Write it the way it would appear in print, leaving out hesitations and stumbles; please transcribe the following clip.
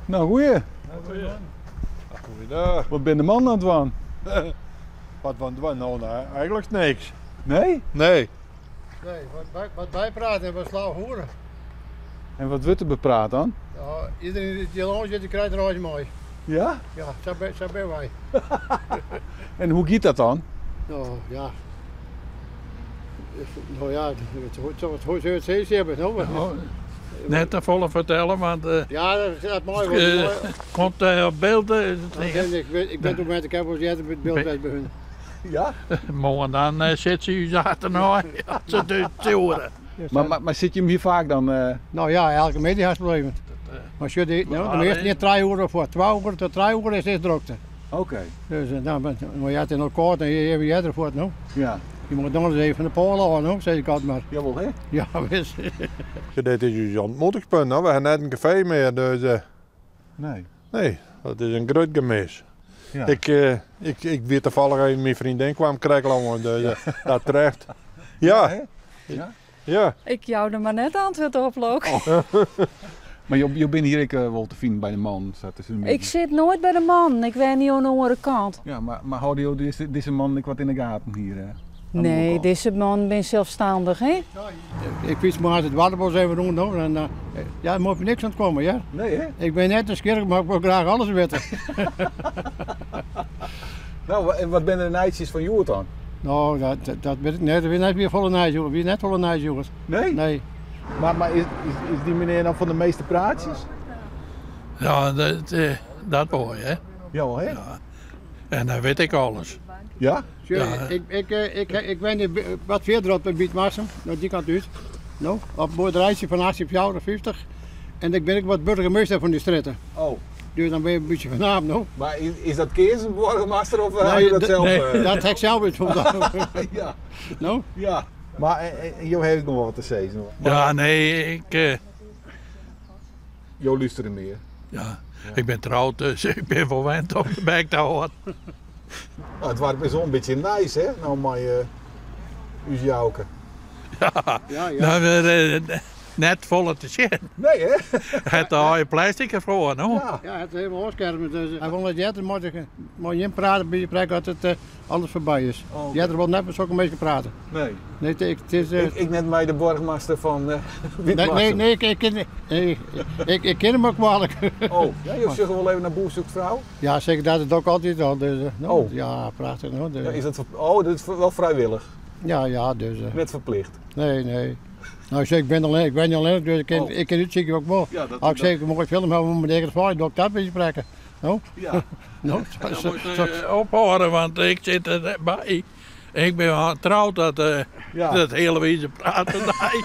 Nou, goeie. Goeiedag. Wat bin de man aan it dwaan? Wat we dwaan? Nou, nou, eigenlijk niks. Nee? Nee. Nee, wat wij praten hebben we flauw hoeren. En wat wordt er bepraat dan? Ja, iedereen die hier langs zit, die krijgt er alles mee. Ja? Ja, zo ben wij. En hoe gaat dat dan? Nou ja. Nou ja, het het steeds hebben. Nou. Nou, net te volle vertellen, want Ja, dat is mooi. Want, komt op beeld. Ik ben toen met de heb als het beeld bij hun. Ja? Morgen dan zit ze u zaterdag, ja, ze doet toeren. Maar zit je hem hier vaak dan? Nou ja, elke middag is het Maar je die, nou, de meeste niet 3 uur of wat, 12 uur tot 3 uur is het drukte. Oké. Okay. Dus nou, maar je hebt in elkaar en je hebt ervoor, nou. Ja. Je moet nog eens even de polen aan, nou, zeg ik altijd maar. Jawel, hè? Ja, wist. Ja, dit is ons ontmoetingspunt, nou. We hebben net een café meer, dus... Nee. Nee, dat is een groot gemis. Ja. Ik weet toevallig even, mijn vriendin kwam krijgen, dus ja. Dat terecht. Ja. Ja, ja. Ja. Ik jou er maar net antwoord op, Lok. Oh. Maar je bent hier ik wel te vinden bij de man. Ik zit nooit bij de man. Ik ben niet aan de andere kant. Ja, maar houden jullie deze man ik wat in de gaten hier? Hè? Nee, deze man ben zelfstandig, hè? Ja, ik fiets maar het Waterbos even rond, hoor. En, ja, er moet niks aan komen, ja. Nee, hè? Ik ben net een schurk, maar ik wil graag alles weten. Nou, en wat ben de nijtjes van Joert dan? Nou, dat weet ik niet. Ik ben net weer volle nijtjes, ik ben net volle nijtjes. Nee? Nee. Maar is die meneer dan van de meeste praatjes? Ja, dat hoor je, hè? Jawel, hè? Ja. En dan weet ik alles. Ja? Ja. Ik ben wat verder op bij Bietmarsum, naar die kant uit. Nou, op het boerderijtje van 1854. En ik ben ik wat burgemeester van die straten. Oh. Dus dan ben je een beetje van naam, nou. Maar is dat Kees een burgemeester of nee, je dat zelf? Nee. Dat heb ik zelf iets van. Ja. Nou? Ja. Maar Jo heeft nog wel wat te zeggen. Ja, nee, ik... Jo luistert meer. Ja, ja, ik ben trouwd, dus ik ben verwend om de bek te houden. Nou, het was best wel een beetje nice, hè? Nou, maar u jouke. Ja, ja, ja. Nou, we, net volle te zien. Nee, hè? Het oude plastic ervoor, no? Ja, ja, het is helemaal afschermen. Dus hij vond het jetter, moet je praten bij je plek dat het alles voorbij is. Oh, okay. Jetter wil net met zulke mensen praten. Nee. Nee, het is, ik net mij de burgemeester van Nee, nee, ik ken hem ook kwalijk. Oh, ja, je zegt wel even naar Boer Zoekt Vrouw? Ja, zeker, dat is ook altijd al. Dus, no, oh. Ja, prachtig. No, dus. Ja, is dat, oh, dat is wel vrijwillig? Ja, ja, dus. Net verplicht? Nee, nee. Nou, ik zeg, ik ben niet alleen, dus ik ken het zeker ook wel. Ja, dat, als ik zeg, ik moet een film hebben, moet ik het voor, doe ik dat beetje spreken. No? Ja. No? Dan moet je ophouden, want ik zit erbij. Ik ben getrouwd dat, ja. dat hele wijze praten. Nee.